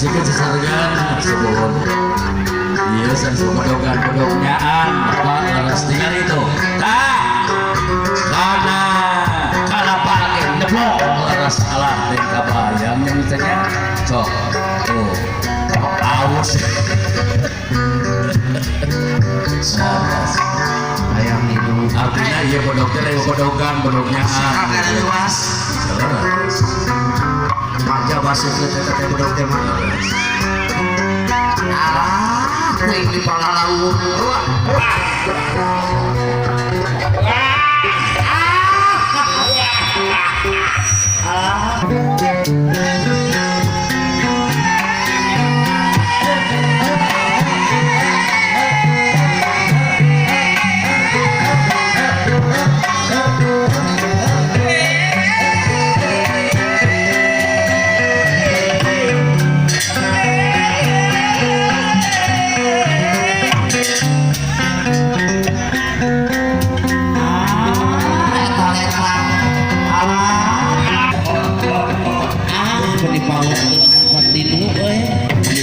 Kasihkeun sesargan sebuhun. Iya, sanes bedogan bedognyaan Bapak leres tinggal itu. Tah. Kana kalapa ge nyeblok leres alah teh kabayang nya misalnya. Sok. Tuh. Aus. Leres. Hayang hidup. Artinya iya bedog teh lain bedogan bedognaan. Sakal luas. Leres. Manja masuk ke teh teh bedog teh mah. Alah, teuing di palalaur.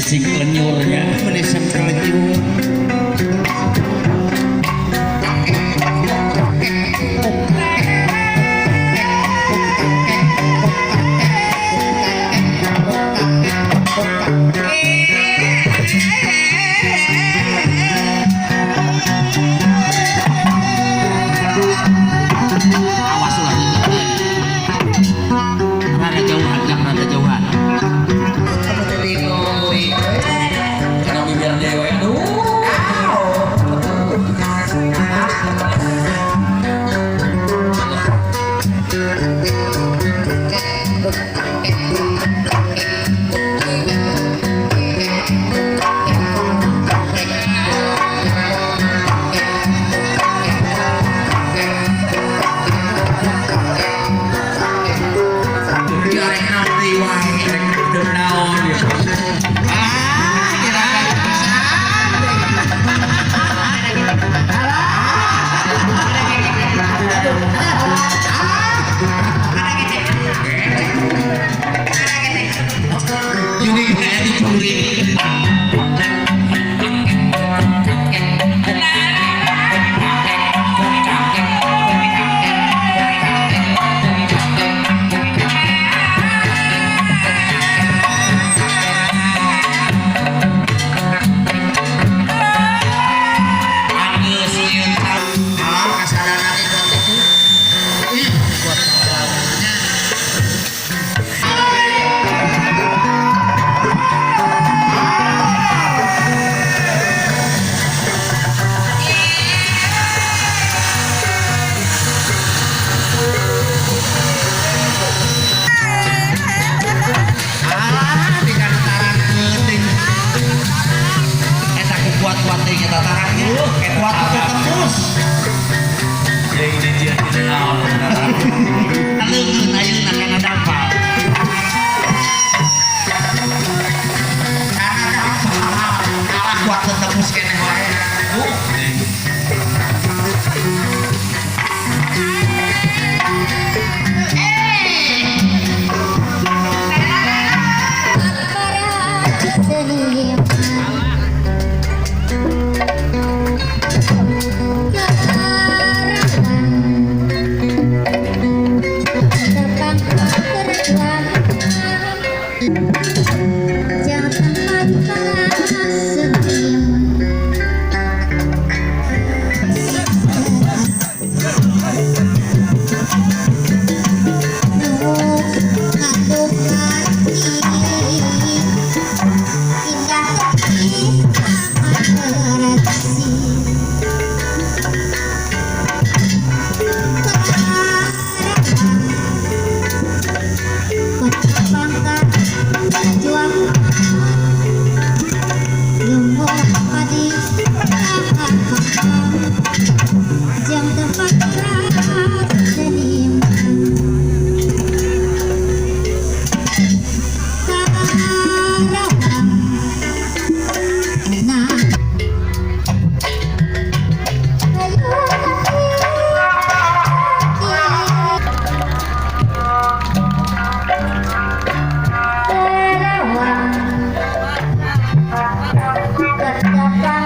Sing lenyurnya Menisem kelenyur. Awas ulah deket. Rada jauhan, jangan rada jauhan. Karena bibir dewe aduh. Jarek nanti wae. Rek hidup naon gitu. Ah, kira Ini kayak dicuri. Anggeus ieu tah. Ah, kasarana teh itu. Ih, buat lawannya. Ah, di kana tarang keuting. Eta ku kuat-kuat teuing eta tarangnya. Kuat teu tembus. Jeung dijieun naon.